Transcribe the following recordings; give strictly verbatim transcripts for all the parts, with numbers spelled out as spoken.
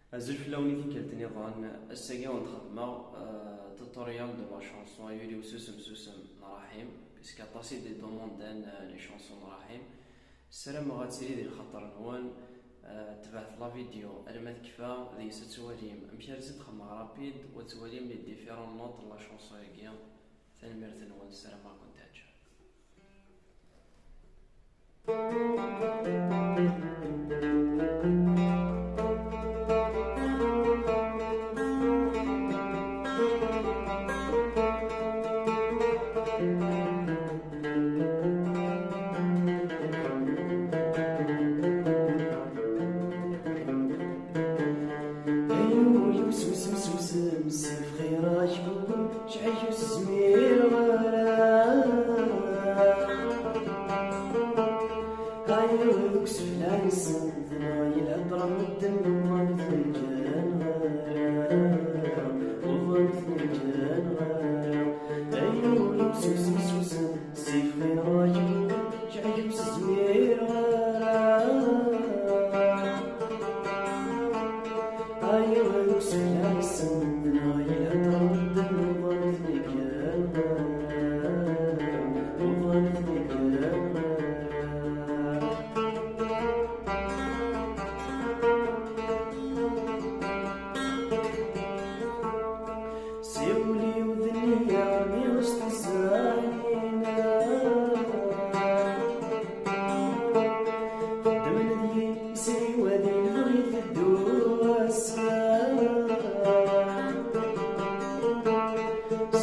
Azul fell-awen i tikkelt nniḍen. Ass-agi ad xedmeɣ, euh, tutoriel de la chanson Ay ul-iw susem susem n Raḥim, puisque aṭas i d-idumanden, euh, les chansons n Raḥim. Ssarameɣ ad tili di lxaṭer-nwen. Euh, tebɛet la vidéo alma tekfa, deg-s ad twalim amek ara tt-id-xedmeɣ rapide, u ad twalim les différentes notes n la chanson-agi. Tanemmirt-nwen, ssarameɣ ad ken-teɛǧeb. Ay ul-iw susem, susem, sifeɣ i Raḥim, cɛel-ik ur s-zmireɣ ara. Ay ul-iw sefla-nsen, dɣa yelha ṭṭra n medden, uḍan ur ten-ǧǧan ara, uḍan ur ten-ǧǧan ara. Ay ul-iw susem, susem, sifeɣ i Raḥim, cɛel-ik ur s-zmireɣ ara. Ay ul-iw sefla-nsen, dɣa yelha ṭṭra n medden, uḍan ur ten-ǧǧan ara, uḍan ur ten-ǧǧan ara. Siwel-iyi-d nniya mi s-tesɛa Ḥnina. Xeddmen deg-i s yiwadilen ɣer iteddu wass-a.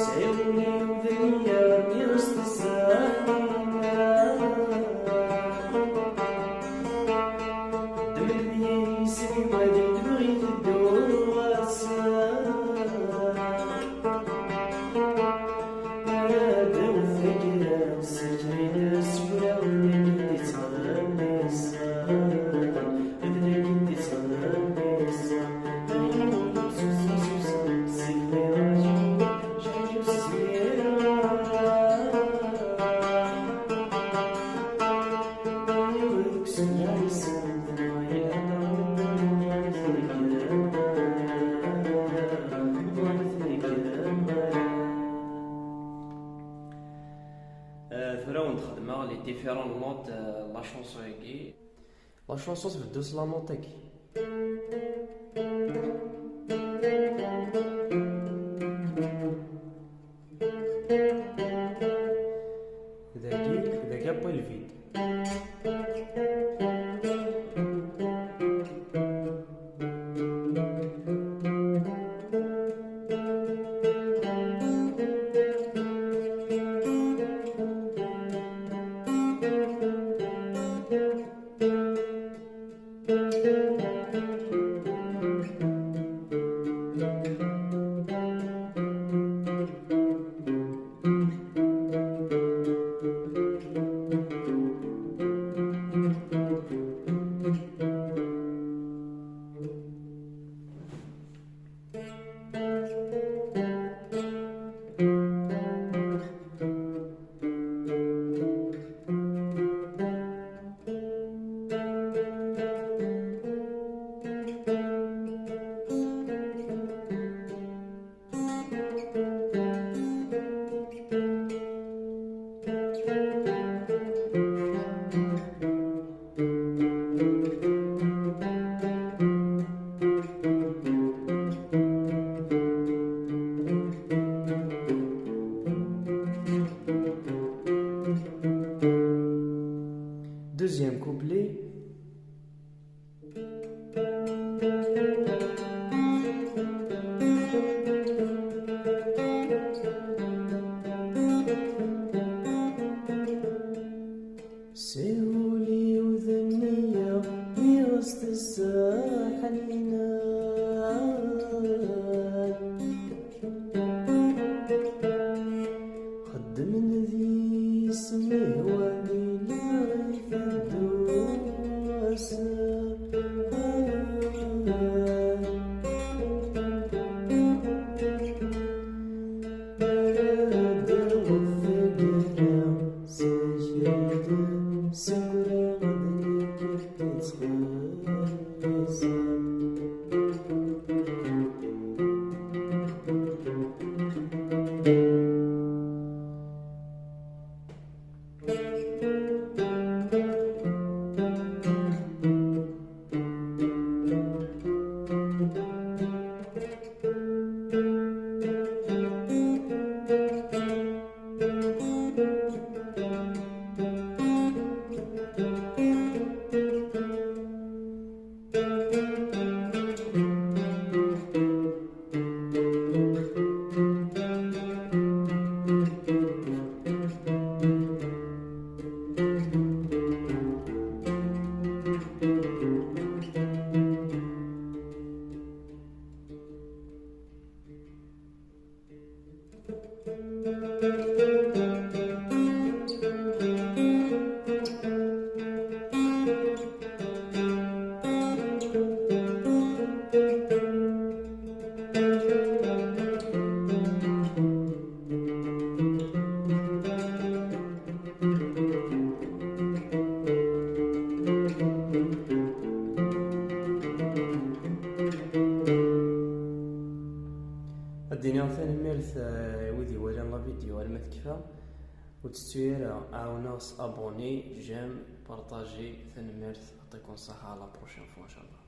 Siwel-iyi-d nniya mi s-tesɛa Ḥnina. Xeddmen deg-i s yiwadilen ɣer iteddu wass-a. Ara d-awet taggara, ssikrin asewra, d nagi d-ittɣenni ṣṣeḥ, d nagi d-ittɣenni ṣṣeḥ. Ay ul-iw susem, susem, sifeɣ i Raḥim, cɛel-ik ur s-zmireɣ ara. Euh, tura ad wen-d-xedmeɣ les différentes notes, euh, la chanson-agi. La chanson tbeddu s la note-agi. Dagi, dagi après le vide. Deuxième couplet. Siwel-iyi-d nniya mi s-tesɛa Ḥnina. Xeddmen deg-s mi hwa di lebɣi teddu wass-a. Ara d-awet taggara, ssikrin asewra, d nagi d-ittxelliṣen. Dini tanemmirt, eh, i wid iwalan la vidéo alma tekfa. Ur tettu ara, ɛawneɣ s abonné, j'aime, partager. Tanemmirt, يعطيكم الصحة, à la prochaine fois إن شاء الله.